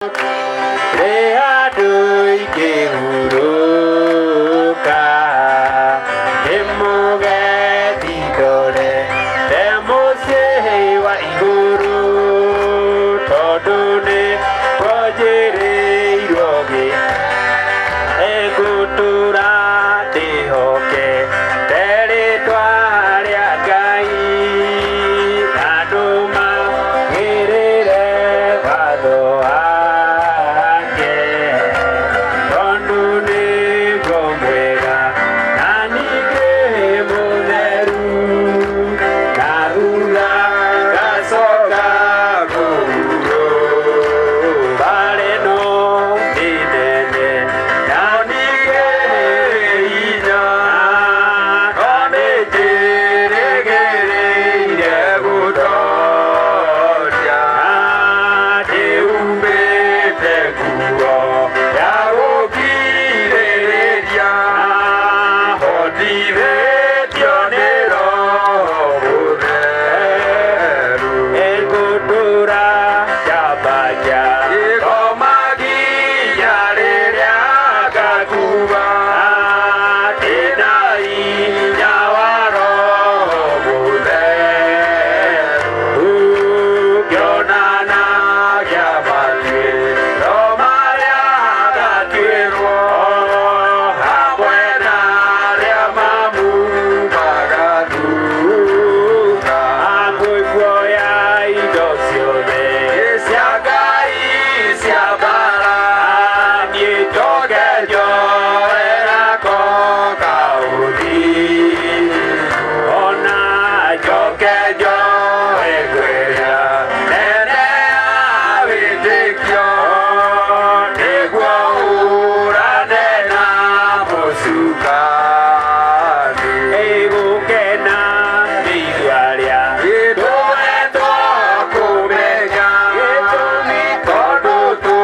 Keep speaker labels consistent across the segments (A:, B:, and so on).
A: Rĩ handũ ingĩhurũka, ndĩ mũgendi ndorete mũciĩ wa igũrũ, tondũ nĩkuo njĩrĩirwo ngũtũũra ndĩhokete rĩtwa rĩa Ngai, na nũmagĩrĩre watho wake, tondũ nĩguo mwega na ningĩ mũtheru, na thutha ngacoka kũhurũka. Mbara ĩno nĩ nene na ningĩ hinya, no nĩnjĩrĩgĩrĩire gũtoria, na ndĩhumbĩte nguo ya gũkirĩrĩria, hotithĩtio nĩ Roho Mũtheru. Ngũtũũra njamba ngoma nginya rĩrĩa ngakua, ndĩna hinya wa Roho Mũtheru. Ngĩonana gĩa matuĩro marĩa ngatuĩrwo, hamwe na arĩa mamumaga thutha. Kwĩguoya indo ciothe cia Ngai cia mbara, niĩ njoke njoe gako ka ũthingu, ona njoke njoe ngwĩra nene ya wĩtĩkio, nĩguo hũrane na mũcukani. Ĩgũkena nĩ ithuĩ arĩa tũhetwo kũmenya gĩtũmi, tondũ.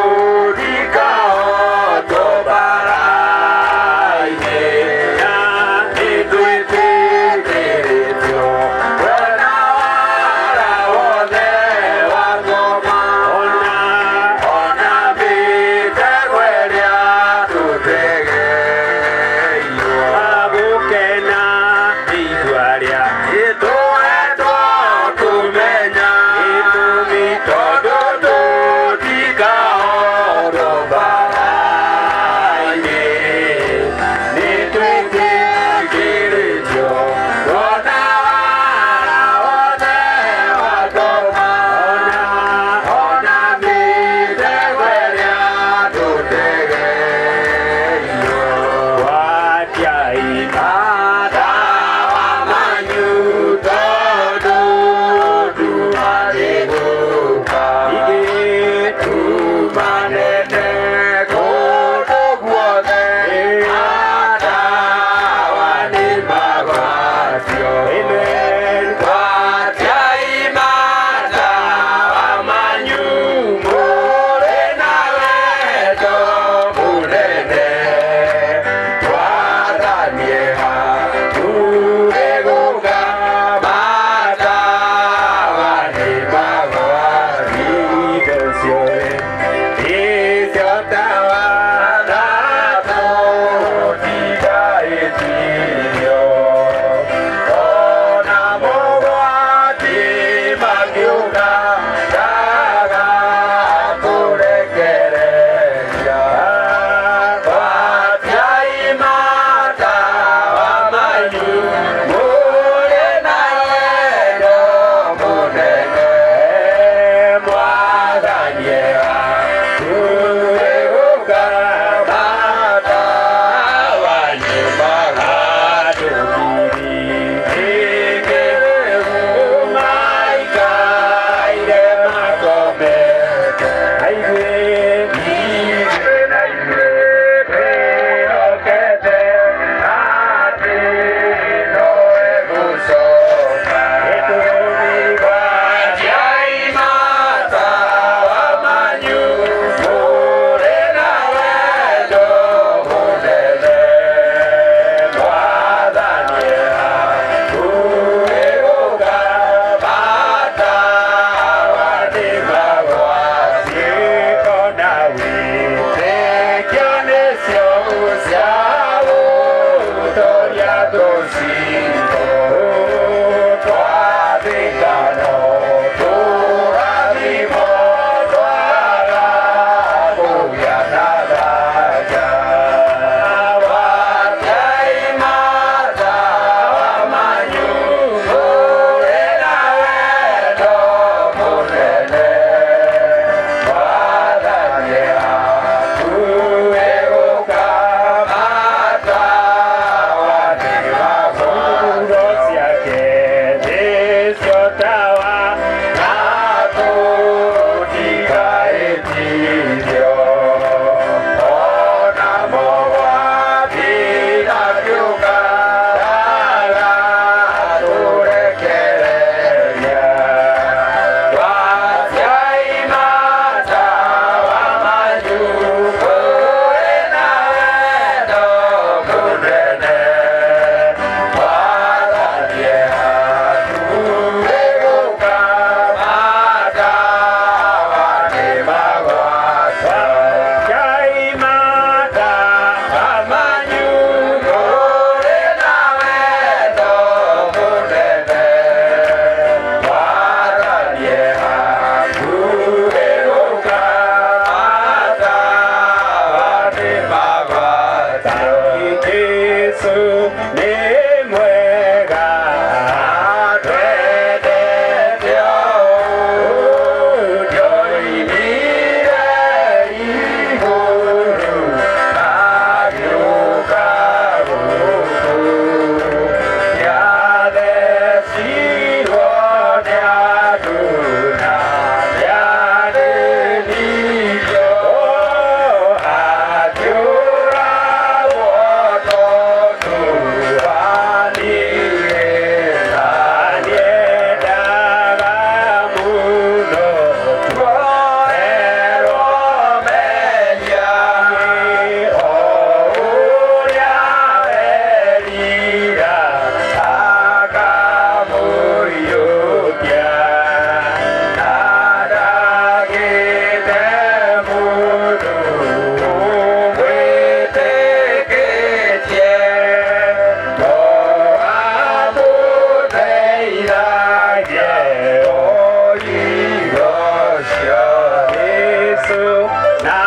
A: Na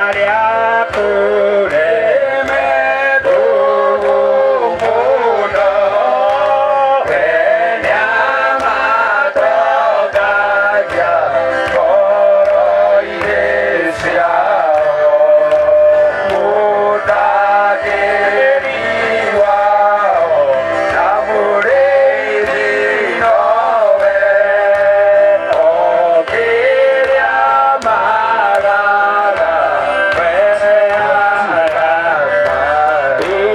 A: arĩa kũremetwo mũno, we nĩamatongagia ngoro-inĩ ciao. Mũtangĩri wao na mũrĩithi nowe, o kĩrĩa magaga we agamahe.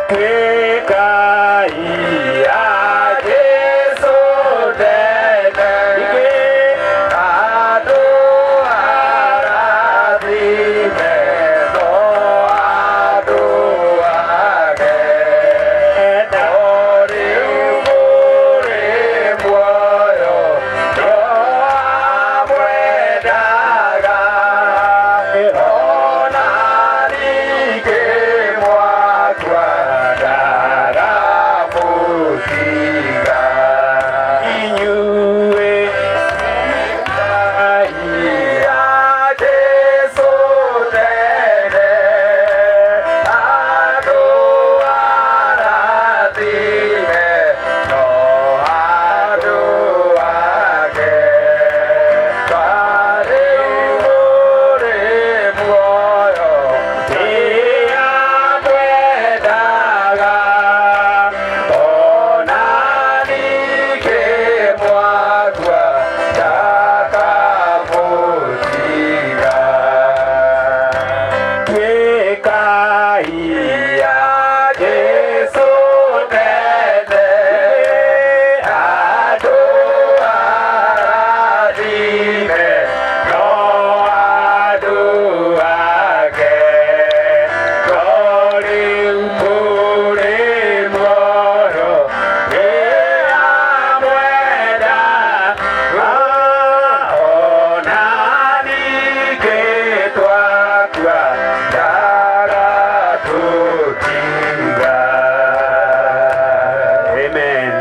A: Tuĩkai a Jesũ tene, andũ arathime no andũ age. No rĩu mũrĩ muoyo no amwendaga, ona ningĩ mwakua ndaramũtiga. Inyuĩ Ngai ya Jesũ tene, andũ arathime no andũ age. Rĩu mũrĩ muoyo nĩamwendaga, ona ningĩ mwakua ndakamũtiga. Tuĩkai a Jesũ tene, andũ arathime no andũ age. No rĩu mũrĩ muoyo nĩamwenda, ona ningĩ twakua ndagatũtiga. Amen.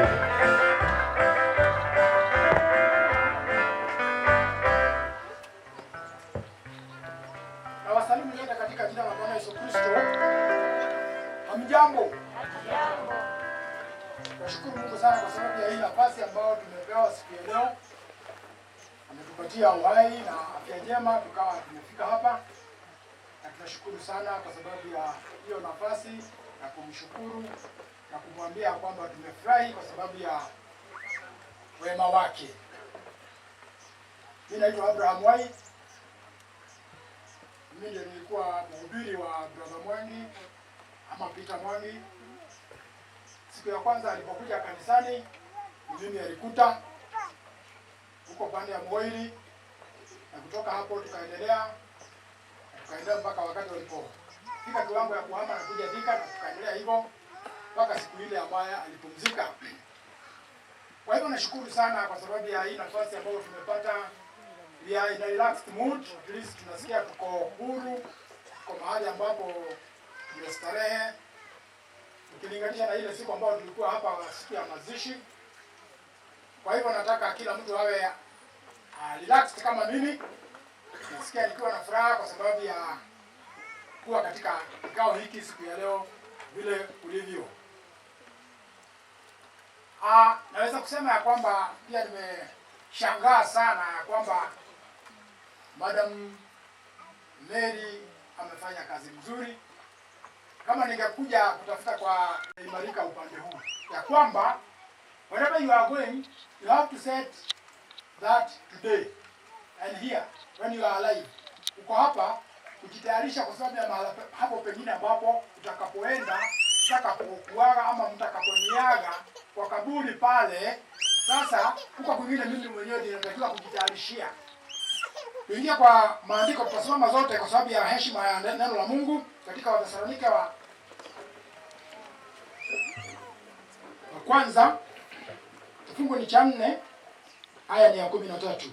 B: Na wasalimu nyote katika jina la Bwana Yesu Kristo. Hamjambo? Nashukuru Mungu sana kwa sababu ya hii nafasi ambayo tumepewa siku ya leo. Ametupatia uhai na afya njema tukawa tumefika hapa, na tunashukuru sana kwa sababu ya hiyo nafasi na kumshukuru na kumwambia kwamba tumefurahi kwa sababu ya wema wake. Mimi naitwa Abraham Wai. Mimi ndio nilikuwa mhubiri wa Brother Mwangi ama Peter Mwangi. Siku ya kwanza alipokuja kanisani, ni mimi alikuta huko pande ya Muiri, na kutoka hapo tukaendelea tukaendelea mpaka wakati walipofika kiwango ya kuhama na kuja Thika, na tukaendelea hivyo mpaka siku ile ambayo alipumzika. Kwa hivyo nashukuru sana kwa sababu ya hii nafasi ambayo tumepata. We are in a relaxed mood, at least tunasikia tuko huru, tuko mahali ambapo tumestarehe, ukilinganisha na ile siku ambayo tulikuwa hapa siku ya mazishi. Kwa hivyo nataka kila mtu awe relaxed kama mimi. Nasikia nikiwa na furaha kwa sababu ya kuwa katika kikao hiki siku ya leo vile ulivyo. Naweza kusema ya kwamba pia nimeshangaa sana ya kwamba Madam Mary amefanya kazi mzuri. Kama ningekuja kutafuta kwa imarika upande huu ya kwamba wherever you are going, you have to set that today and here when you are alive. Uko hapa kujitayarisha kwa sababu ya mahala hapo pengine ambapo utakapoenda, mtakapokuaga ama mtakaponiaga kwa kaburi pale. Sasa huko kwingine mimi mwenyewe ninatakiwa kujitayarishia. Tuingie kwa maandiko, tutasoma zote kwa sababu ya heshima ya neno la Mungu katika Wathesalonike wa kwanza kifungu ni cha 4 aya ni ya 13.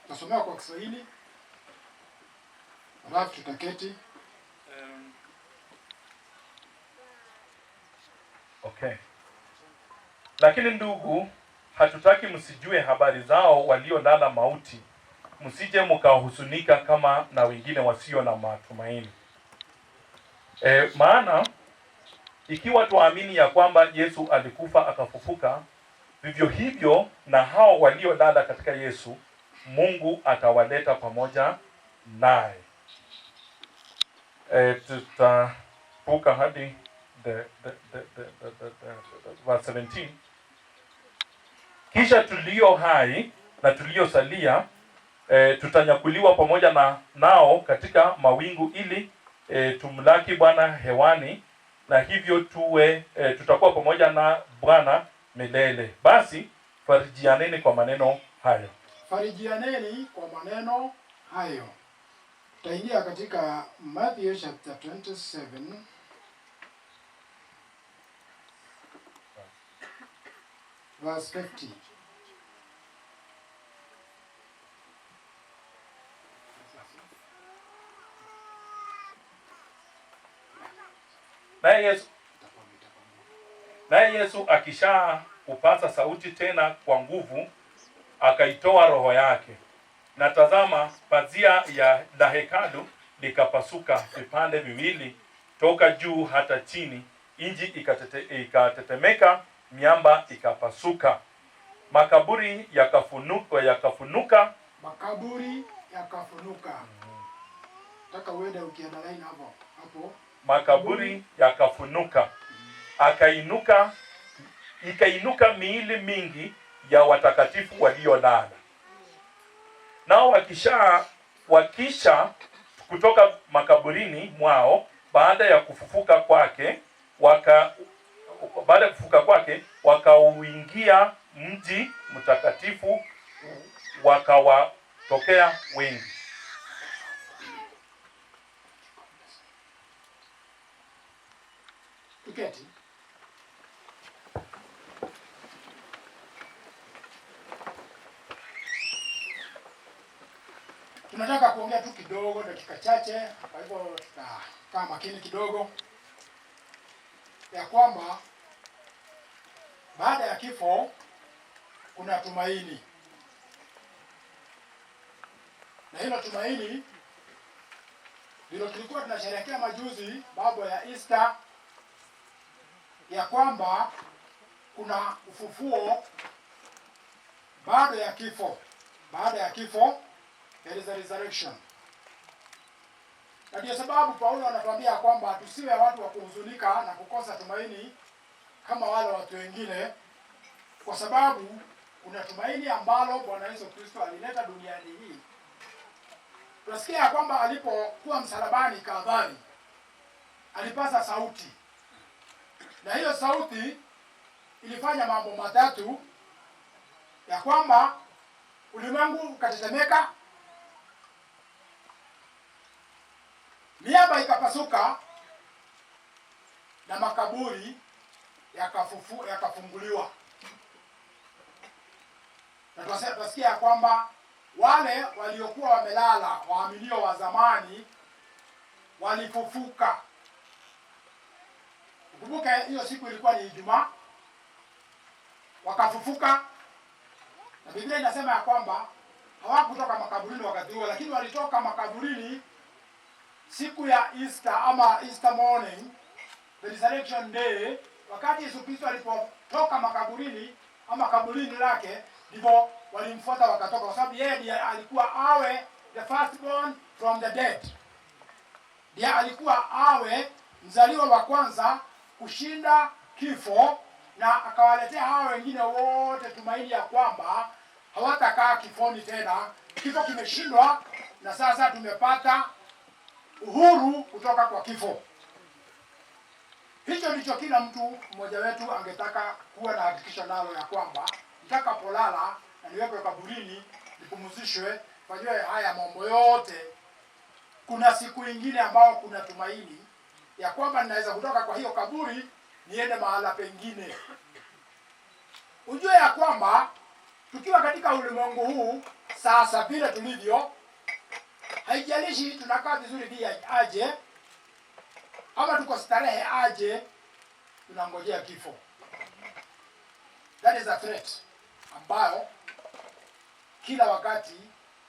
B: Tasomewa kwa Kiswahili alafu tutaketi.
C: Okay. Lakini ndugu, Hatutaki msijue habari zao waliolala mauti, msije mkahuzunika kama na wengine wasio na matumaini. Maana ikiwa tuamini ya kwamba Yesu alikufa akafufuka, vivyo hivyo na hao waliolala katika Yesu, Mungu atawaleta pamoja naye. Tutavuka hadi the verse 17. Kisha tulio hai na tuliosalia tutanyakuliwa pamoja na nao katika mawingu ili tumlaki Bwana hewani, na hivyo tuwe tutakuwa pamoja na Bwana milele. Basi farijianeni kwa maneno hayo.
B: Farijianeni kwa maneno hayo. Tutaingia katika Matthew chapter 27 verse 50.
C: Naye Yesu akisha kupaza sauti tena kwa nguvu, akaitoa roho yake. Na tazama, pazia ya la hekalu likapasuka vipande viwili toka juu hata chini, nchi ikatetemeka, miamba ikapasuka, makaburi yakafunuka.
B: Makaburi yakafunuka. Nataka uende ukiunderline hapo hapo.
C: Makaburi yakafunuka, ikainuka miili mingi ya watakatifu waliolala. Nao wakisha kutoka makaburini mwao baada ya kufufuka kwake wakauingia mji mtakatifu, wakawatokea wengi.
B: Tuketi. Tunataka kuongea tu kidogo, dakika chache, kwa hivyo tutakaa makini kidogo, ya kwamba baada ya kifo kuna tumaini, na hilo tumaini ndilo tulikuwa tunasherehekea majuzi, mambo ya Easter, ya kwamba kuna ufufuo baada ya kifo. Baada ya kifo there is a resurrection. Na ndio sababu Paulo anatuambia kwamba tusiwe watu wa kuhuzunika na kukosa tumaini kama wale watu wengine, kwa sababu kuna tumaini ambalo Bwana Yesu Kristo alileta duniani hii. Tunasikia ya kwamba alipokuwa msalabani Kalvari, alipaza sauti, na hiyo sauti ilifanya mambo matatu, ya kwamba ulimwengu ukatetemeka, miamba ikapasuka, na makaburi yakafunguliwa. Na tunasikia ya kwamba wale waliokuwa wamelala, waaminio wa zamani, walifufuka. Ukumbuke hiyo siku ilikuwa ni Ijumaa, wakafufuka, na Biblia inasema ya kwamba hawakutoka makaburini wakati huo, lakini walitoka makaburini siku ya Easter ama Easter morning, the resurrection day. Wakati Yesu Kristo alipotoka makaburini ama kaburini lake, ndipo walimfuata wakatoka, kwa sababu yeye ndiye alikuwa awe the firstborn from the dead, ndiye alikuwa awe mzaliwa wa kwanza kushinda kifo, na akawaletea hawa wengine wote tumaini ya kwamba hawatakaa kifoni tena. Kifo kimeshindwa na sasa tumepata uhuru kutoka kwa kifo. Hicho ndicho kila mtu mmoja wetu angetaka kuwa na hakikisho nalo, ya kwamba nitakapolala na niwekwe kaburini, nipumzishwe, fanyiwe haya mambo yote, kuna siku ingine ambao kuna tumaini ya kwamba ninaweza kutoka kwa hiyo kaburi niende mahala pengine. Ujue ya kwamba tukiwa katika ulimwengu huu sasa vile tulivyo, haijalishi tunakaa vizuri vile aje ama tuko starehe aje, tunangojea kifo. That is a threat ambayo kila wakati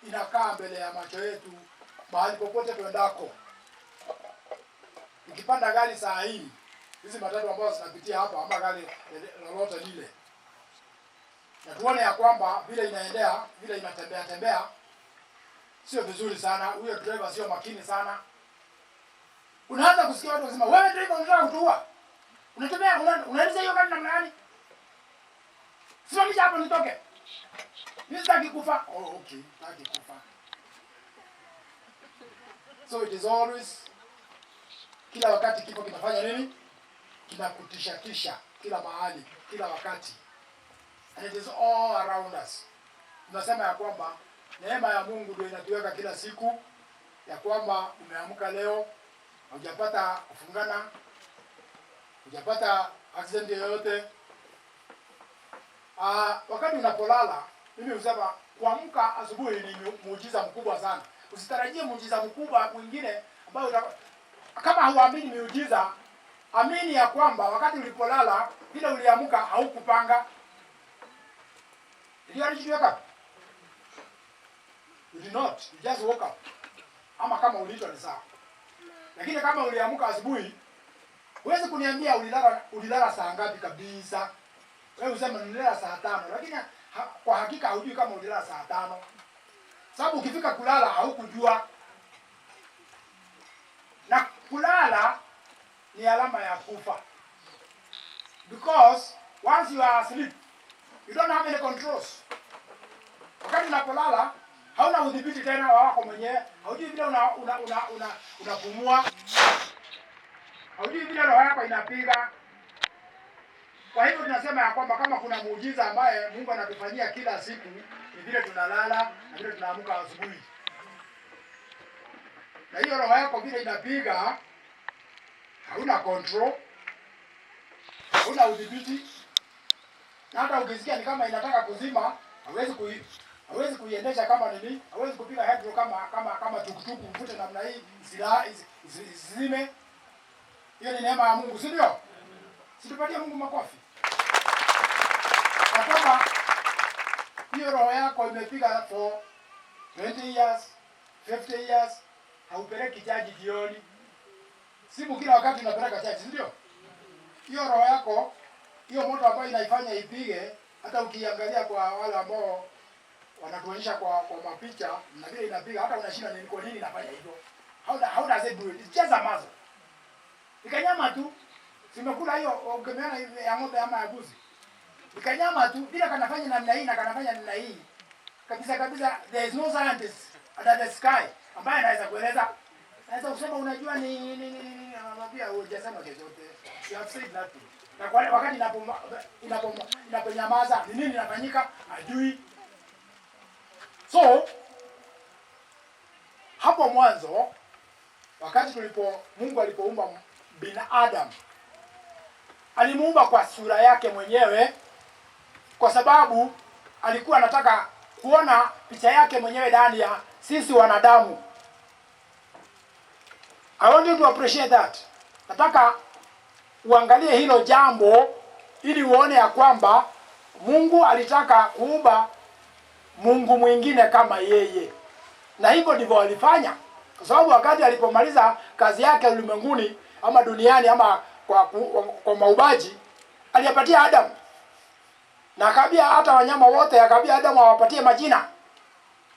B: inakaa mbele ya macho yetu mahali popote tuendako. Ukipanda gari saa hii, hizi matatu ambazo zinapitia hapa ama gari lolote lile, na tuone ya kwamba vile inaendea, vile inatembea tembea, sio vizuri sana. Huyo driver sio makini sana. Unaanza kusikia watu wakisema, "Wewe driver, unataka kutuua? Unatembea unaendesha hiyo gari namna gani? Simamisha hapo nitoke. Mimi sitaki kufa." Oh, okay, sitaki kufa. So it is always, kila wakati kifo kinafanya nini? Kinakutisha tisha kila mahali, kila wakati. And it is all around us. Tunasema ya kwamba neema ya Mungu ndio inatuweka kila siku, ya kwamba umeamka leo, hujapata kufungana, hujapata accident yoyote. Wakati unapolala, mimi husema kuamka asubuhi ni muujiza mkubwa sana. Usitarajie muujiza mkubwa mwingine ambao kama huamini miujiza, amini ya kwamba wakati ulipolala vile uliamka haukupanga. Did you already wake up? You did not. You just woke up. Ama kama uliitwa ni sawa. Lakini kama uliamka asubuhi, huwezi kuniambia ulilala saa ngapi kabisa. Wewe usema nililala saa 5, lakini kwa hakika hujui kama ulilala saa 5. Sababu ukifika kulala haukujua. Na kulala ni alama ya kufa. Because once you are asleep, you don't have any controls. Wakati unapolala hauna udhibiti tena wa wako mwenyewe, haujui vile una una una una unapumua. Haujui vile roho yako inapiga. Kwa hivyo tunasema ya kwamba kama kuna muujiza ambaye Mungu anatufanyia kila siku ni vile tunalala na vile tunaamka asubuhi. Na hiyo roho yako vile inapiga, hauna control, hauna udhibiti. Na hata ukisikia ni kama inataka kuzima, hawezi kuiendesha kama nini, hawezi kupiga handle kama tukutuku mvute namna hii isizime. Hiyo ni neema ya Mungu, si ndio? Si tupatie Mungu makofi. Na kwamba hiyo roho yako imepiga for 20 years, 50 years, haupeleki chaji jioni. Simu kila wakati unapeleka chaji, si ndio? Hiyo roho yako, hiyo moto ambayo inaifanya ipige, hata ukiangalia kwa wale ambao wanatuonyesha kwa mapicha na vile inapiga, hata unashinda ni kwa nini inafanya hivyo. How does it do it? It's just a muscle. Ikanyama tu. Simekula hiyo ukimeona ya ng'ombe ama ya mbuzi. Ikanyama tu bila kanafanya namna hii na kanafanya namna hii. Kabisa kabisa, there is no scientist under the sky ambaye anaweza kueleza. Naweza kusema unajua ni ni ni ni, anamwambia hujasema chochote. You have said nothing. Na kwa wakati inaponyamaza ni nini inafanyika? Hajui. So hapo mwanzo wakati tulipo Mungu alipoumba binadamu, alimuumba kwa sura yake mwenyewe, kwa sababu alikuwa anataka kuona picha yake mwenyewe ndani ya sisi wanadamu. I want you to appreciate that. Nataka uangalie hilo jambo ili uone ya kwamba Mungu alitaka kuumba Mungu mwingine kama yeye, na hivyo ndivyo alifanya, kwa sababu wakati alipomaliza kazi yake ulimwenguni ama duniani ama kwa maubaji, aliyapatia Adamu na akaambia hata wanyama wote, akaambia Adamu awapatie majina.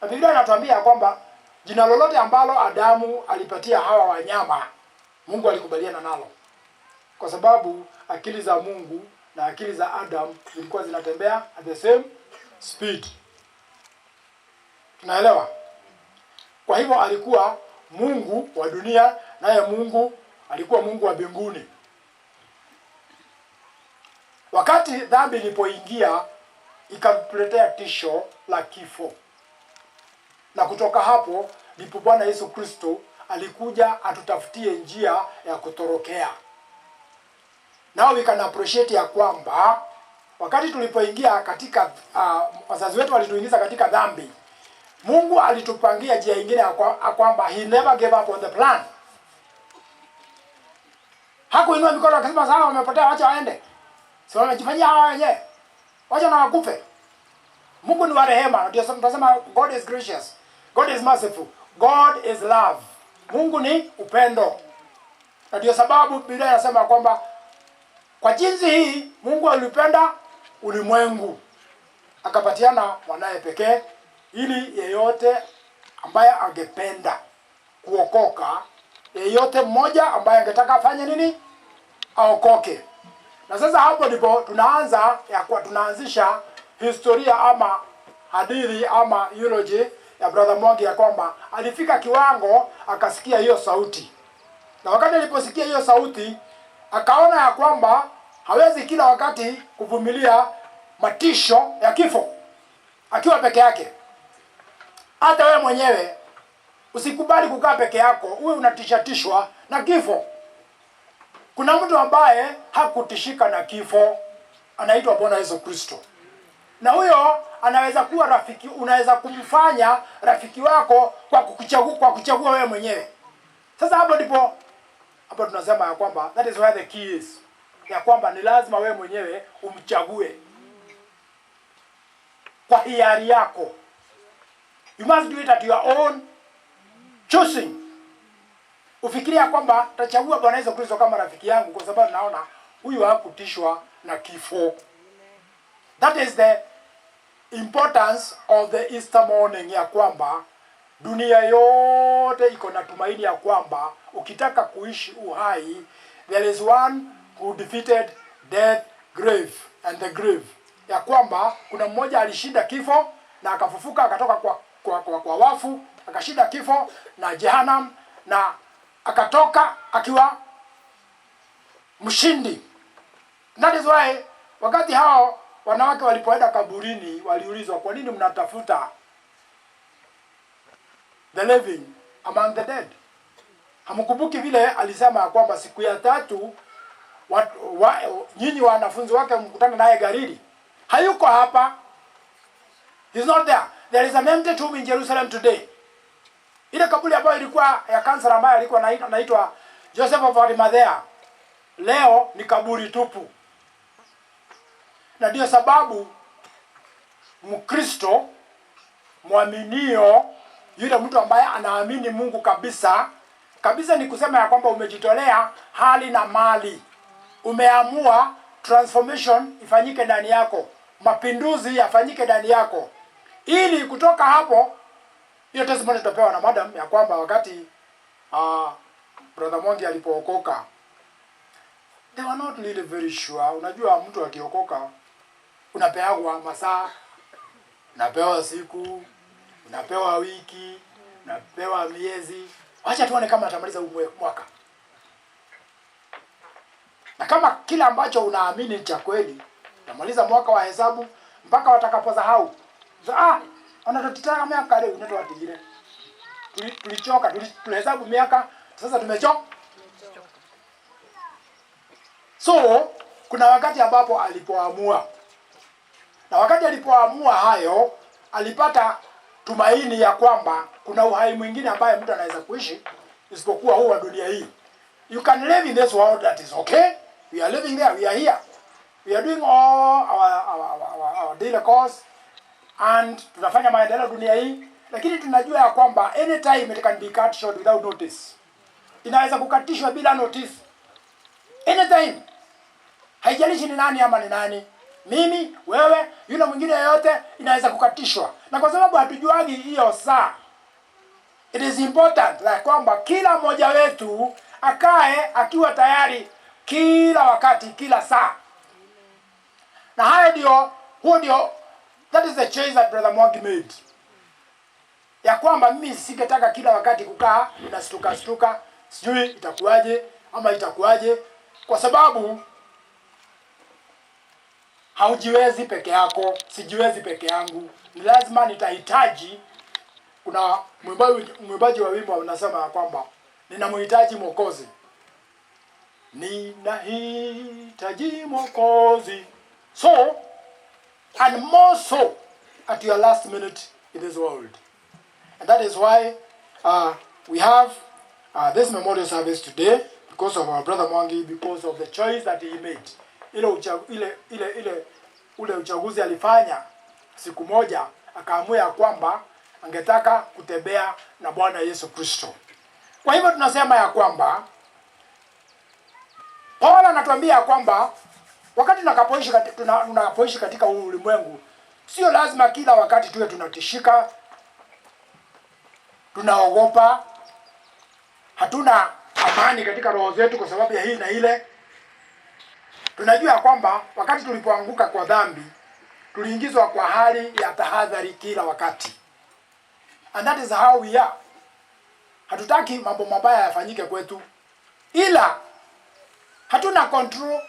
B: Na Biblia inatuambia kwamba jina lolote ambalo Adamu alipatia hawa wanyama, Mungu alikubaliana nalo, kwa sababu akili za Mungu na akili za Adam zilikuwa zinatembea at the same speed. Tunaelewa? Kwa hivyo alikuwa Mungu wa dunia, naye Mungu alikuwa Mungu wa mbinguni. Wakati dhambi ilipoingia ikamletea tisho la kifo, na kutoka hapo ndipo Bwana Yesu Kristo alikuja atutafutie njia ya kutorokea. Now we can appreciate ya kwamba wakati tulipoingia katika wazazi wetu walituingiza katika dhambi, Mungu alitupangia njia ingine ya kwamba he never gave up on the plan. Hakuinua mikono akasema, "Sawa, wamepotea, wacha waende. Si wamejifanyia hawa wenyewe. Wacha na wakufe." Mungu ni wa rehema, ndio tunasema God is gracious, God is merciful, God is love. Mungu ni upendo, na ndio sababu Biblia inasema kwamba kwa jinsi hii Mungu alipenda ulimwengu akapatiana mwanaye pekee, ili yeyote ambaye angependa kuokoka, yeyote mmoja ambaye angetaka afanye nini? Aokoke. Na sasa hapo ndipo tunaanza ya kwa tunaanzisha historia ama hadithi ama eulogy ya Brother Mwangi ya kwamba alifika kiwango akasikia hiyo sauti, na wakati aliposikia hiyo sauti akaona ya kwamba hawezi kila wakati kuvumilia matisho ya kifo akiwa peke yake. Hata wewe mwenyewe usikubali kukaa peke yako uwe unatishatishwa na kifo. Kuna mtu ambaye hakutishika na kifo, anaitwa Bwana Yesu Kristo, na huyo anaweza kuwa rafiki, unaweza kumfanya rafiki wako kwa kuchagua wewe mwenyewe. Sasa hapo ndipo hapo tunasema ya kwamba that is where the key is, ya kwamba ni lazima wewe mwenyewe umchague kwa hiari yako. You must do it at your own choosing. Ufikiria kwamba tachagua Bwana Yesu Kristo kama rafiki yangu kwa sababu naona huyu hakutishwa na kifo. That is the importance of the Easter morning, ya kwamba dunia yote iko na tumaini ya kwamba ukitaka kuishi uhai, there is one who defeated death, grave and the grave, ya kwamba kuna mmoja alishinda kifo na akafufuka akatoka kwa wafu, akashinda kifo na Jehanam na akatoka akiwa mshindi. That is why wakati hao wanawake walipoenda kaburini waliulizwa, "Kwa nini mnatafuta the living among the dead? Hamkumbuki vile alisema ya kwamba siku ya tatu nyinyi wanafunzi wake mkutana naye Galili? Hayuko hapa. He's not there. There is an empty tomb in Jerusalem today." Ile kaburi ambayo ilikuwa ya counselor ambaye alikuwa anaitwa Joseph of Arimathea leo ni kaburi tupu. Na ndio sababu Mkristo mwaminio, yule mtu ambaye anaamini Mungu kabisa kabisa, ni kusema ya kwamba umejitolea hali na mali, umeamua transformation ifanyike ndani yako, mapinduzi yafanyike ndani yako, ili kutoka hapo, hiyo testimony tutapewa na madam ya kwamba wakati Brother Mwangi alipookoka, they were not really very sure. Unajua mtu akiokoka unapewa masaa, unapewa siku, unapewa wiki, unapewa miezi. Wacha tuone kama atamaliza huu mwaka. Na kama kila ambacho unaamini ni cha kweli, utamaliza mwaka wa hesabu mpaka watakaposahau. So, wanatutaka miaka leo unatoa. Tulichoka, tulihesabu miaka, sasa tumechoka. So kuna wakati ambapo alipoamua, na wakati alipoamua hayo, alipata tumaini ya kwamba kuna uhai mwingine ambaye mtu anaweza kuishi isipokuwa huu wa dunia hii. You can live in this world, that is okay. We are living there, we are here. We are doing all our daily course and tunafanya maendeleo dunia hii, lakini tunajua ya kwamba anytime it can be cut short without notice. Inaweza kukatishwa bila notice. Anytime. Haijalishi ni nani ama ni nani. Mimi, wewe, yule mwingine yeyote, inaweza kukatishwa. Na kwa sababu hatujuagi hiyo saa, it is important la kwamba kila mmoja wetu akae akiwa tayari kila wakati, kila saa. Na hayo ndio, huo ndio, that is the change that Brother Mwangi made, ya kwamba mimi singetaka kila wakati kukaa na stuka stuka, sijui itakuwaje ama itakuwaje, kwa sababu haujiwezi peke yako, sijiwezi peke yangu, ni lazima nitahitaji. Kuna mwimbaji wa wimbo anasema ya kwamba ninamhitaji Mwokozi, ninahitaji Mwokozi. So and more so at your last minute in this world. And that is why we have this memorial service today, because of our brother Mwangi, because of the choice that he made. Ile ucha, ile ile ile ule uchaguzi alifanya. Siku moja akaamua ya kwamba angetaka kutembea na Bwana Yesu Kristo. Kwa hivyo tunasema ya kwamba Paulo anatuambia ya kwamba wakati tunapoishi katika huu ulimwengu, sio lazima kila wakati tuwe tunatishika, tunaogopa, hatuna amani katika roho zetu kwa sababu ya hii na ile. Tunajua kwamba wakati tulipoanguka kwa dhambi, tuliingizwa kwa hali ya tahadhari kila wakati. And that is how we are. Hatutaki mambo mabaya yafanyike kwetu, ila hatuna control,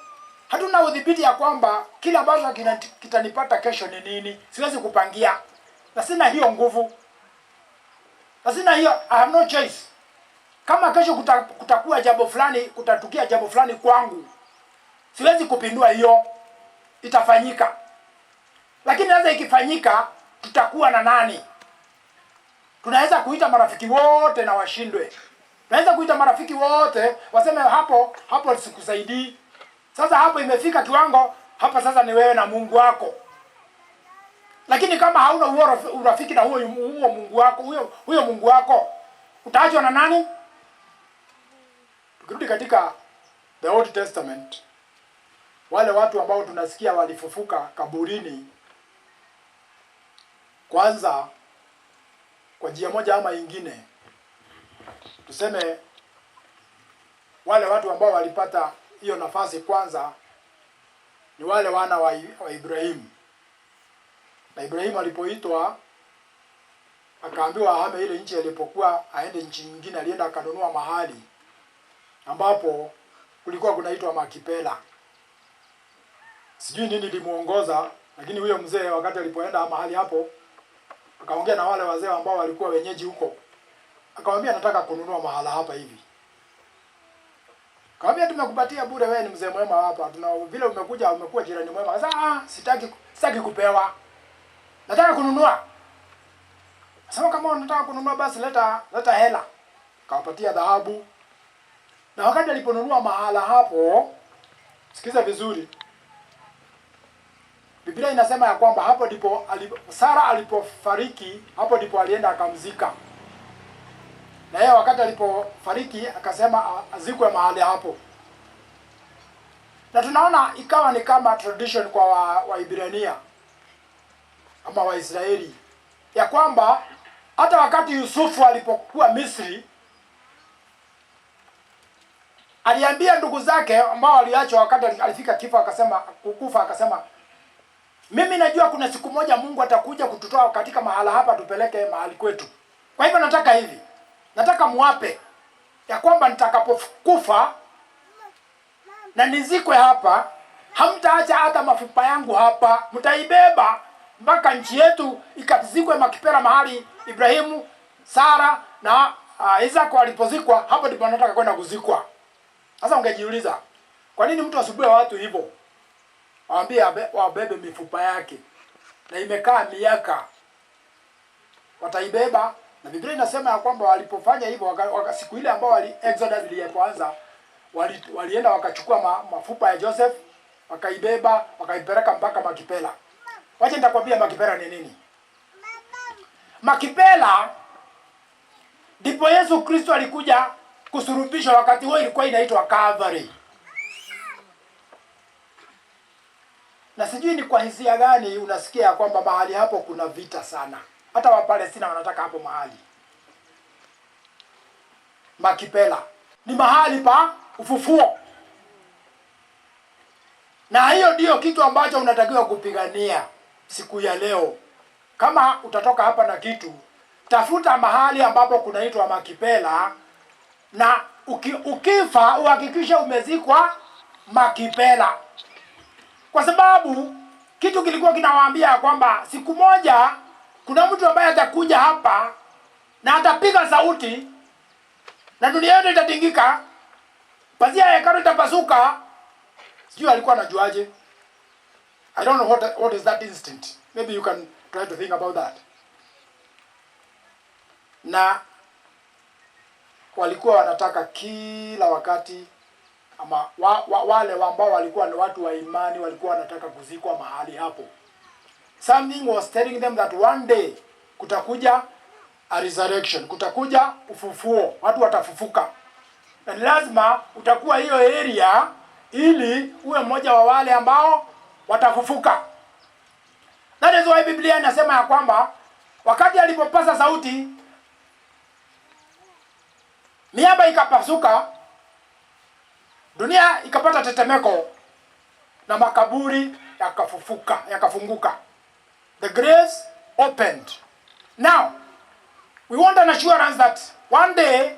B: hatuna udhibiti ya kwamba kila ambacho kitanipata kesho ni nini. Siwezi kupangia na sina hiyo nguvu na sina hiyo, I have no choice. Kama kesho kutakuwa jambo fulani, kutatukia jambo fulani kwangu, siwezi kupindua hiyo, itafanyika. Lakini sasa ikifanyika, tutakuwa na nani? Tunaweza kuita marafiki wote na washindwe. Tunaweza kuita marafiki wote waseme hapo hapo sikusaidii. Sasa hapo imefika kiwango hapa, sasa ni wewe na Mungu wako. Lakini kama hauna huo urafiki na huo Mungu wako, huyo Mungu wako, utaachwa na nani? Tukirudi katika the Old Testament, wale watu ambao tunasikia walifufuka kaburini, kwanza kwa njia moja ama ingine, tuseme wale watu ambao walipata hiyo nafasi kwanza ni wale wana wa Ibrahimu. Na Ibrahimu alipoitwa akaambiwa ahame ile nchi alipokuwa aende nchi nyingine, alienda akanunua mahali ambapo kulikuwa kunaitwa Makipela. Sijui nini limuongoza, lakini huyo mzee wakati alipoenda mahali hapo akaongea na wale wazee ambao walikuwa wenyeji huko, akamwambia nataka kununua mahala hapa hivi. Akamwambia tumekupatia bure, wewe ni mzee mwema hapa, tuna vile umekuja umekuwa jirani mwema. Sasa sitaki kupewa, nataka kununua. Sasa kama unataka kununua basi leta hela. Akawapatia dhahabu. Na wakati aliponunua mahala hapo, sikiza vizuri, Biblia inasema ya kwamba hapo ndipo Sara alipofariki, hapo ndipo alienda akamzika. Na yeye wakati alipofariki akasema azikwe mahali hapo. Na tunaona ikawa ni kama tradition kwa Waibrania ama Waisraeli ya kwamba hata wakati Yusufu alipokuwa Misri aliambia ndugu zake ambao waliachwa wakati alifika kifo, akasema kukufa, akasema mimi najua kuna siku moja Mungu atakuja kututoa katika mahala hapa tupeleke mahali kwetu. Kwa hivyo nataka hivi, nataka muape ya kwamba nitakapokufa na nizikwe hapa, hamtaacha hata mafupa yangu hapa, mtaibeba mpaka nchi yetu ikazikwe Makipela, mahali Ibrahimu, Sara na Isaac walipozikwa. Hapo ndipo nataka kwenda kuzikwa. Sasa ungejiuliza, kwa nini mtu asumbue watu hivyo? Waambie wabebe mifupa yake, na imekaa miaka, wataibeba. Na Biblia inasema ya kwamba walipofanya hivyo, siku ile ambao Exodus ilipoanza, walienda wakachukua mafupa ya Joseph, wakaibeba, wakaipeleka mpaka Makipela. Wacha nitakwambia Makipela ni nini. Makipela ndipo Yesu Kristo alikuja kusulubishwa. Wakati huo ilikuwa inaitwa Calvary. Na sijui ni kwa hisia gani unasikia kwamba mahali hapo kuna vita sana. Hata Wapalestina wanataka hapo mahali. Makipela ni mahali pa ufufuo. Na hiyo ndiyo kitu ambacho unatakiwa kupigania siku ya leo. Kama utatoka hapa na kitu, tafuta mahali ambapo kunaitwa Makipela, na ukifa uhakikishe umezikwa Makipela. Kwa sababu kitu kilikuwa kinawaambia kwamba siku moja kuna mtu ambaye atakuja hapa na atapiga sauti na dunia yote itatingika, pazia ya hekalu itapasuka. Sijui alikuwa anajuaje. I don't know what is that instinct. Maybe you can try to think about that. Na walikuwa wanataka kila wakati ama wale ambao walikuwa ni watu wa imani walikuwa wanataka kuzikwa mahali hapo. Something was telling them that one day kutakuja a resurrection, kutakuja ufufuo, watu watafufuka, na ni lazima utakuwa hiyo area ili uwe mmoja wa wale ambao watafufuka. That is why Biblia inasema ya kwamba wakati alipopasa sauti, miamba ikapasuka, dunia ikapata tetemeko na makaburi yakafufuka, yakafunguka. The graves opened. Now, we want an assurance that one day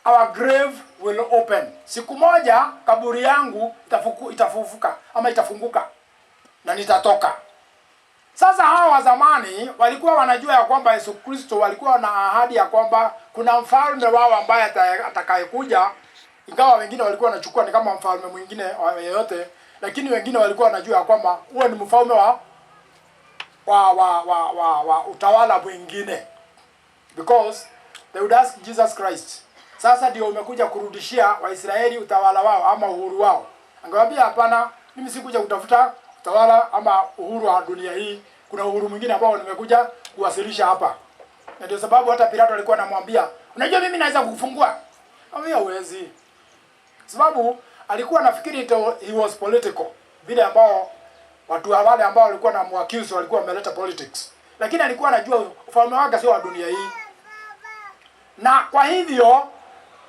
B: our grave will open. Siku moja kaburi yangu itafufuka ama itafunguka na nitatoka. Sasa hawa wa zamani walikuwa wanajua ya kwamba Yesu Kristo, walikuwa na ahadi ya kwamba kuna mfalme wao ambaye atakayekuja, ingawa wengine walikuwa wanachukua ni kama mfalme mwingine yeyote, lakini wengine walikuwa wanajua ya kwamba huo ni mfalme wa utawala mwingine, because they would ask Jesus Christ, "Sasa ndio umekuja kurudishia Waisraeli utawala wao ama uhuru wao?" Angewaambia, "Hapana, mimi sikuja kutafuta utawala ama uhuru wa dunia hii. Kuna uhuru mwingine ambao nimekuja kuwasilisha hapa." Na ndio sababu hata Pilato alikuwa anamwambia, "Unajua mimi naweza kukufungua." Amwambia, "Huwezi." Sababu alikuwa anafikiri he was political. Vile ambao watu wale ambao walikuwa na muaccuse walikuwa wameleta politics. Lakini alikuwa anajua ufalme wake sio wa dunia hii. Na kwa hivyo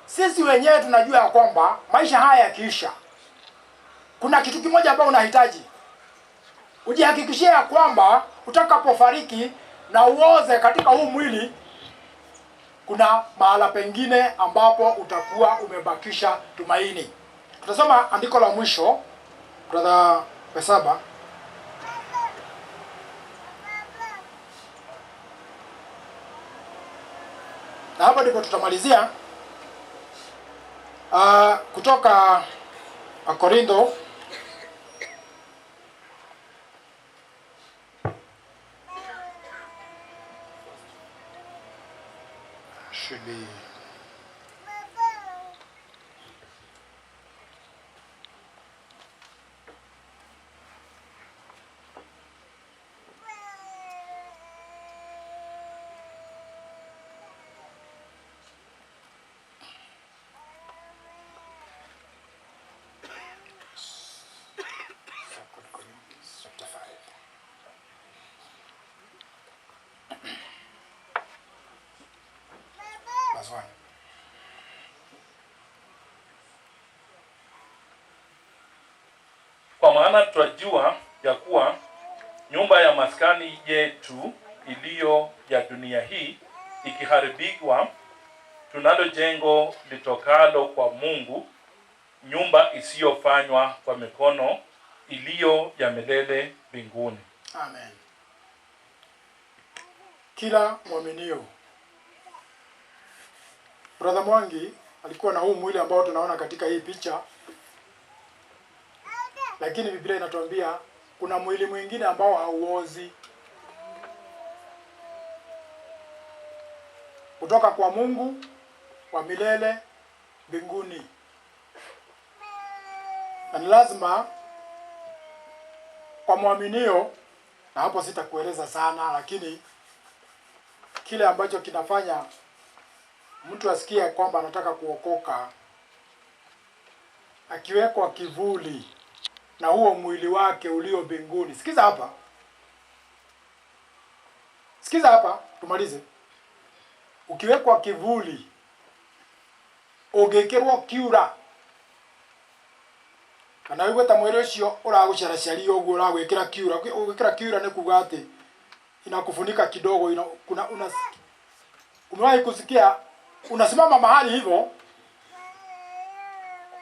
B: sisi wenyewe tunajua ya kwamba maisha haya yakiisha, kuna kitu kimoja ambao unahitaji ujihakikishie ya kwamba utakapofariki na uoze katika huu mwili, kuna mahala pengine ambapo utakuwa umebakisha tumaini. Tutasoma andiko la mwisho, Brother Pesaba. Na hapa ndipo tutamalizia. Kutoka Wakorintho should be Second Corinthians chapter 5. Verse 1.
C: Kwa maana twajua ya kuwa nyumba ya maskani yetu iliyo ya dunia hii ikiharibiwa, tunalo jengo litokalo kwa Mungu, nyumba isiyofanywa kwa mikono, iliyo ya milele mbinguni.
B: Amen. Kila mwaminio. Brother Mwangi alikuwa na huu mwili ambao tunaona katika hii picha, lakini Biblia inatuambia kuna mwili mwingine ambao hauozi, kutoka kwa Mungu wa milele mbinguni. Na ni lazima kwa mwaminio, na hapo sitakueleza sana, lakini kile ambacho kinafanya mtu asikie kwamba anataka kuokoka, akiwekwa kivuli na huo mwili wake ulio mbinguni. Sikiza hapa, sikiza hapa, tumalize. Ukiwekwa kivuli, ũngĩkĩrwo kiura, kana ũigue ta mwĩrĩ ũcio ũragũcaracaria ũguo ũragwĩkĩra kiura. Ũgwĩkĩra kiura nĩ kuga atĩ inakufunika kidogo, kuna umewahi kusikia unasimama mahali hivyo,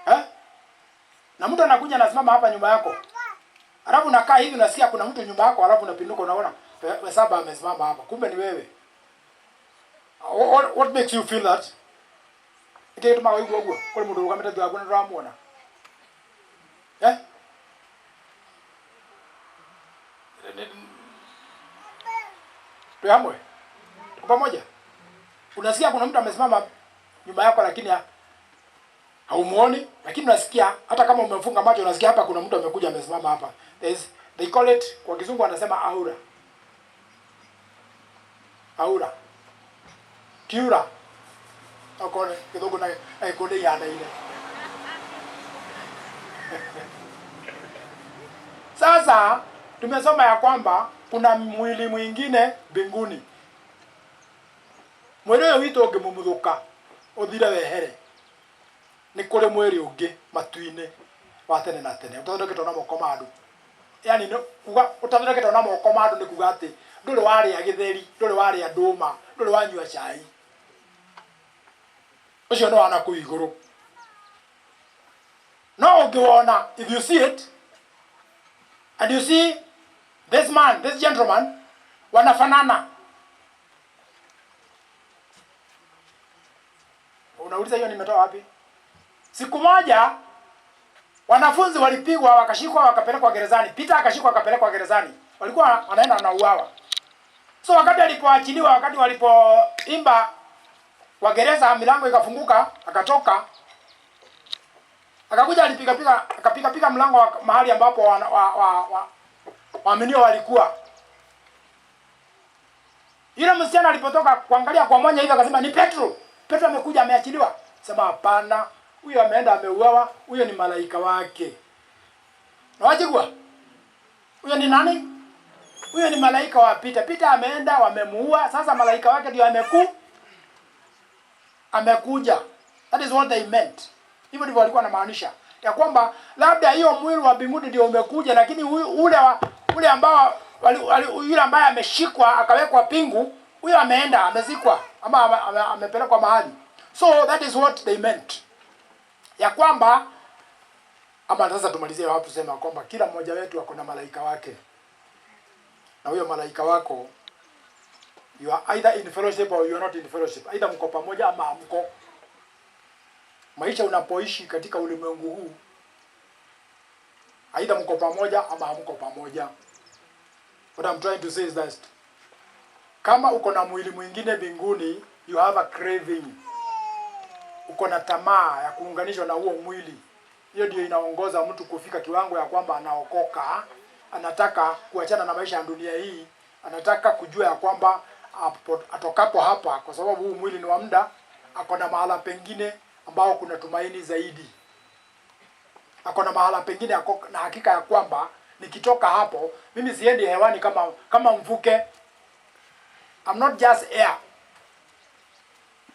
B: eh? Na mtu anakuja anasimama hapa nyuma yako, alafu unakaa hivi unasikia kuna mtu nyuma yako, alafu unapinduka unaona Saba amesimama hapa, kumbe ni wewe. What makes you feel that? Nĩkĩ gĩtũmaga ũigue ũguo? Kũrĩ mũndũ ũrũgamĩte thutha waku na ndũramuona. Eh? Twĩ hamwe? Tuko pamoja? Unasikia kuna mtu amesimama nyuma yako lakini haumuoni, lakini unasikia hata kama umefunga macho unasikia hapa kuna mtu amekuja amesimama hapa. They call it, kwa kizungu wanasema aura. Aura. Kiura. Okorwo nĩ gĩthũngũ na Gĩkũyũ nĩ ihanaine. Sasa tumesoma ya kwamba kuna mwili mwingine mbinguni. Mwĩrĩ ũyũ witũ ũngĩmumuthũka ũthire wehere, nĩ kũrĩ mwĩrĩ ũngĩ matu-inĩ wa tene na tene ũtathondeketwo na moko ma andũ. Yani nĩ kuga ũtathondeketwo na moko ma andũ nĩ kuga atĩ ndũrĩ warĩa gĩtheri, ndũrĩ warĩa ndũma, ndũrĩ wanyua cai. Ũcio nĩ wa nakũu igũrũ. No ũngĩwona, if you see it and you see this man, this gentleman, wanafanana. Unauliza hiyo nimetoa wapi? Siku moja wanafunzi walipigwa, wakashikwa, wakapelekwa gerezani. Peter akashikwa akapelekwa gerezani. Walikuwa wanaenda wanauawa. So wakati alipoachiliwa, wakati walipoimba wa gereza, milango ikafunguka, akatoka. Akakuja alipiga piga, akapiga piga mlango wa mahali ambapo waaminio walikuwa. Yule msichana alipotoka kuangalia kwa mwanya hivi akasema ni Petro. Petro amekuja ameachiliwa. Sema hapana, huyo ameenda ameuawa, huyo ni malaika wake. Na wajigua? Huyo ni nani? Huyo ni malaika wa Peter. Peter ameenda wamemuua, sasa malaika wake ndio amekuja. That is what they meant. Hivyo ndivyo walikuwa wanamaanisha. Ya kwamba labda hiyo mwili wa mbinguni ndio umekuja, lakini ule wa, ule ambao wali, wali, yule ambaye ameshikwa akawekwa pingu, huyo ameenda amezikwa ama amepelekwa mahali. So that is what they meant. Ya kwamba ama sasa tumalizie hapo tuseme kwamba kila mmoja wetu ako na malaika wake. Na huyo malaika wako, you are either in fellowship or you are not in fellowship. Either mko pamoja ama hamko. Maisha unapoishi katika ulimwengu huu, either mko pamoja ama hamko pamoja. What I'm trying to say is that kama uko na mwili mwingine mbinguni, you have a craving. Uko na tamaa ya kuunganishwa na huo mwili. Hiyo ndio inaongoza mtu kufika kiwango ya kwamba anaokoka, anataka kuachana na maisha ya dunia hii, anataka kujua ya kwamba atokapo hapa, kwa sababu huu mwili ni wa muda, ako na mahala pengine ambao kuna tumaini zaidi. Ako na mahala pengine, ako na hakika ya kwamba nikitoka hapo mimi siendi hewani kama mvuke. I'm not just air.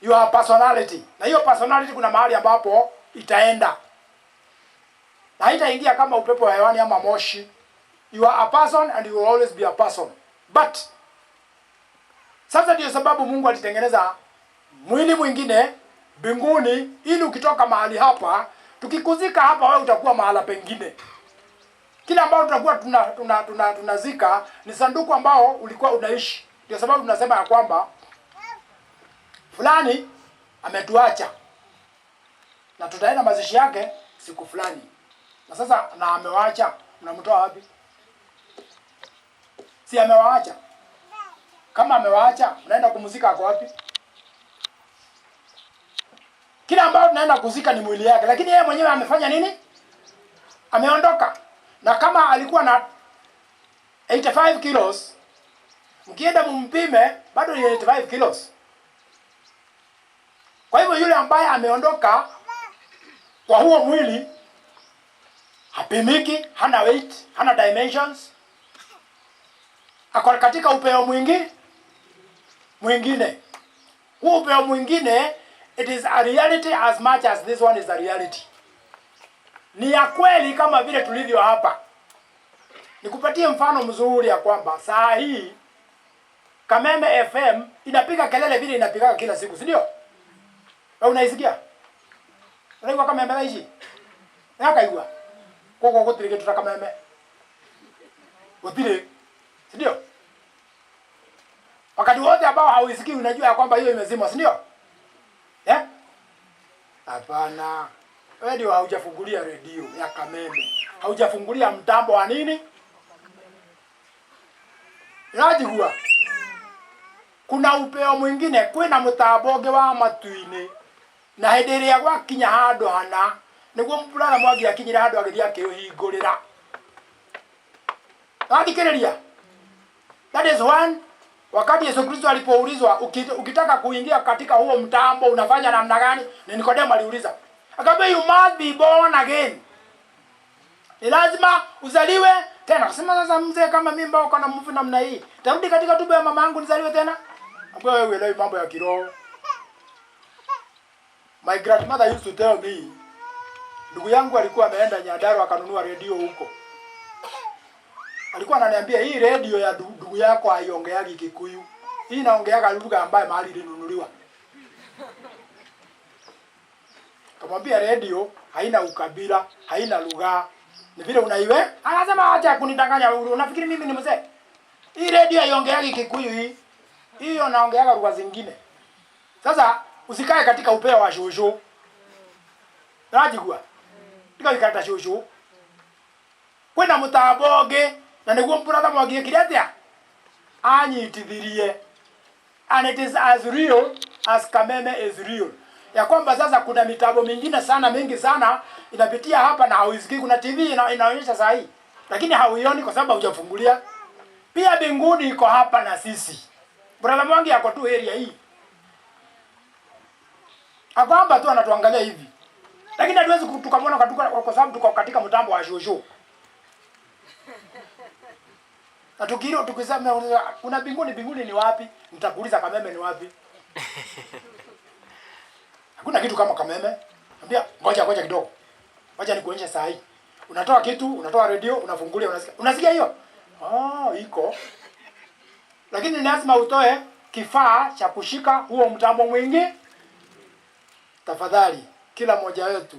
B: You have personality. Na hiyo personality kuna mahali ambapo itaenda. Na haitaingia kama upepo wa hewani ama moshi. You are a person and you will always be a person. But sasa ndio sababu Mungu alitengeneza mwili mwingine mbinguni, ili ukitoka mahali hapa, tukikuzika hapa, wewe utakuwa mahala pengine. Kile ambao tutakuwa tunazika ni sanduku ambao ulikuwa unaishi. Ndio sababu tunasema ya kwamba fulani ametuacha na tutaenda mazishi yake siku fulani. Na sasa na amewaacha, mnamtoa wapi? Si amewaacha? Kama amewaacha, mnaenda kumzika ako wapi? Kila ambao tunaenda kuzika ni mwili yake, lakini yeye mwenyewe amefanya nini? Ameondoka. Na kama alikuwa na 85 kilos, mkienda mumpime bado ni 85 kilos. Kwa hivyo yule ambaye ameondoka kwa huo mwili hapimiki, hana weight, hana dimensions, ako katika upeo mwingine. Huo upeo mwingine, it is a reality as much as this one is a reality. Ni ya kweli kama vile tulivyo hapa. Nikupatie mfano mzuri ya kwamba saa hii Kameme FM inapiga kelele vile inapigaga kila siku, si ndio? Wewe unaisikia? Unaigua Kameme thaa ici? Nakaigua. Koguo gutiri kindu ta Kameme. Gutiri. Si ndio? Wakati wote ambao hauisikii unajua ya kwamba hiyo imezimwa, si ndio? Eh? Hapana. Wewe ndio haujafungulia redio ya Kameme. Haujafungulia mtambo wa nini? Unajigua? Kuna upeo mwingine, kwina mutambo ungi wa matu-ini, na hindi iria gwakinya handu hana niguo mvulana Mwangi akinyire handu agithii akiuhingurira. Wathikiriria? That is when Wakati Yesu Kristo alipoulizwa, ukitaka kuingia katika huo mtambo unafanya namna gani? Ni Nikodemo aliuliza. Akamwambia, you must be born again. Ni lazima uzaliwe tena. Akasema, sasa mzee kama mimi ambao kana mvu namna hii, tarudi katika tumbo ya mama yangu nizaliwe tena? Ambaye wewe uelewi mambo ya kiroho. My grandmother used to tell me, ndugu yangu alikuwa ameenda Nyandarua akanunua redio huko. Alikuwa ananiambia, hii redio ya ndugu yako haiongeagi Kikuyu. Hii inaongeaga lugha ambayo mahali ilinunuliwa. Kamwambia redio haina ukabila, haina lugha. Ni vile unaiwe. Anasema acha kunidanganya, unafikiri mimi ni mzee? Hii redio haiongeagi Kikuyu hii. Hiyo naongeaga lugha zingine. Sasa usikae katika upeo wa shushu. Najigua. Tiga shushu. Kwina mutambo ũngĩ na nĩguo brother Mwangi ekire atĩa? Anyitithirie. And it is as real as Kameme is real. Ya kwamba sasa kuna mitambo mingine sana mingi sana inapitia hapa na hauisikii. Kuna TV inaonyesha saa hii, lakini hauioni kwa sababu haujafungulia. Pia mbinguni iko hapa na sisi. Brother Mwangi ako tu area hii. Ako hapa tu anatuangalia hivi. Lakini hatuwezi tukamwona kwa sababu tuko katika mtambo wa shushu. Na tukisema kuna mbinguni, mbinguni ni wapi? Nitakuuliza Kameme ni wapi? Hakuna kitu kama Kameme. Ambia ngoja ngoja kidogo. Ngoja nikuonyeshe saa hii. Unatoa kitu, unatoa redio, unafungulia, unasikia. Unasikia hiyo? Oh, iko. Lakini ni lazima utoe kifaa cha kushika huo mtambo mwingi. Tafadhali kila mmoja wetu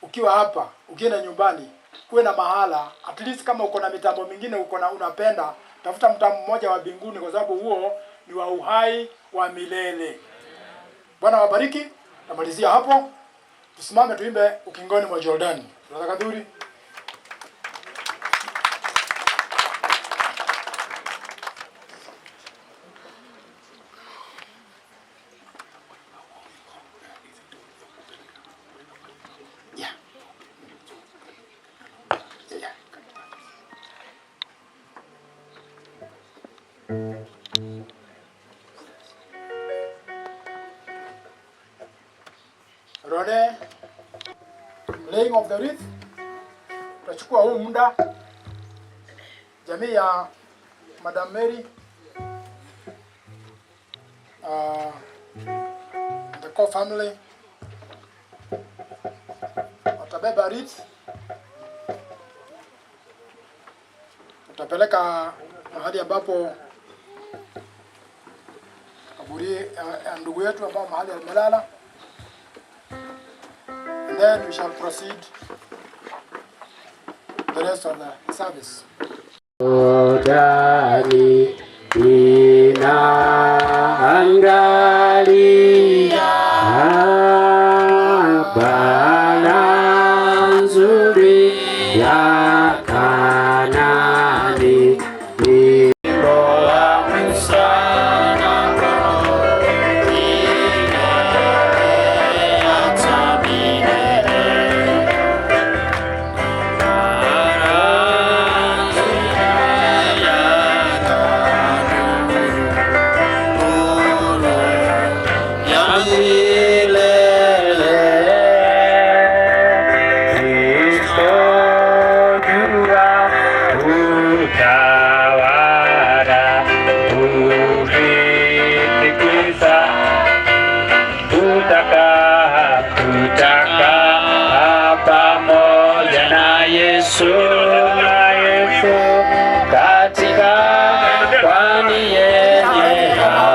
B: ukiwa hapa, ukienda nyumbani, kuwe na mahala at least kama uko na mitambo mingine uko na unapenda, tafuta mtambo mmoja wa mbinguni kwa sababu huo ni wa uhai wa milele. Bwana wabariki. Namalizia hapo. Tusimame tuimbe ukingoni mwa Jordani. Brother Kaduri. Yeah. Yeah. Rode, laying of the wreath. Tutachukua huu muda, jamii ya Madam Mary, the core family watabeba wreath, tutapeleka mahali ambapo kaburi ya ndugu yetu ambao mahali amelala. And then we shall proceed the rest of the service.
A: Jordani ninaangalia bara nzuri ya Kanaani, wimbo wa Musa na hata milele. Bara nzuri ya Kanaani, ya milele. Kristo jua utawala ukitikisa, tutakaa pamoja na Yesu, na Yesu katika pwani yenye raha,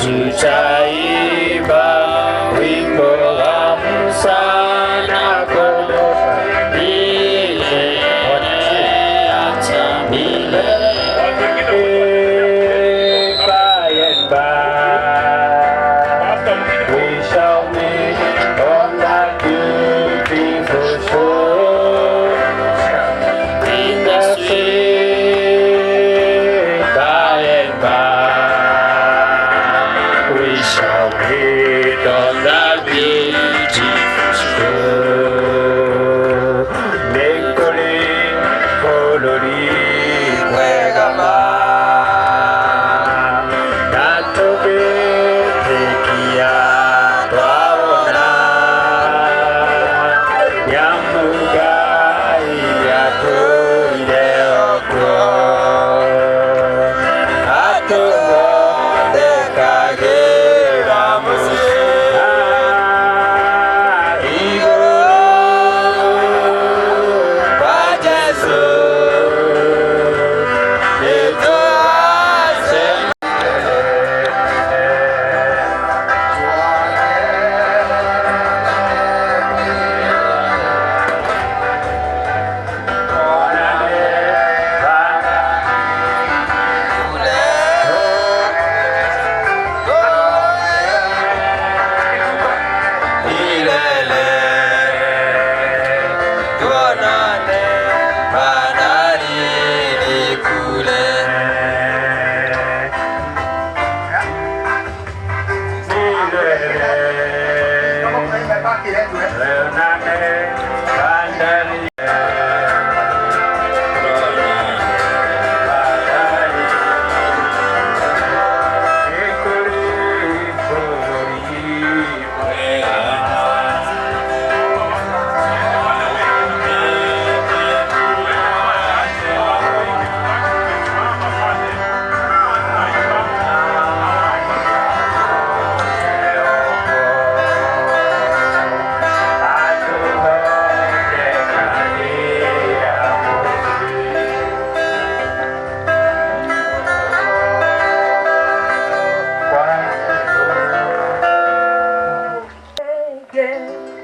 A: tutaimba wimbo wa Musa na kondoo milele hata milele. By and by, we shall meet on that beautiful shore in the sweet by and by. We shall meet on that beautiful shore. Nekoli, kolori,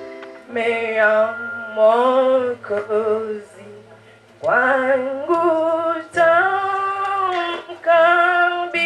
D: Tegemea Mwokozi wangu tamu kabisa.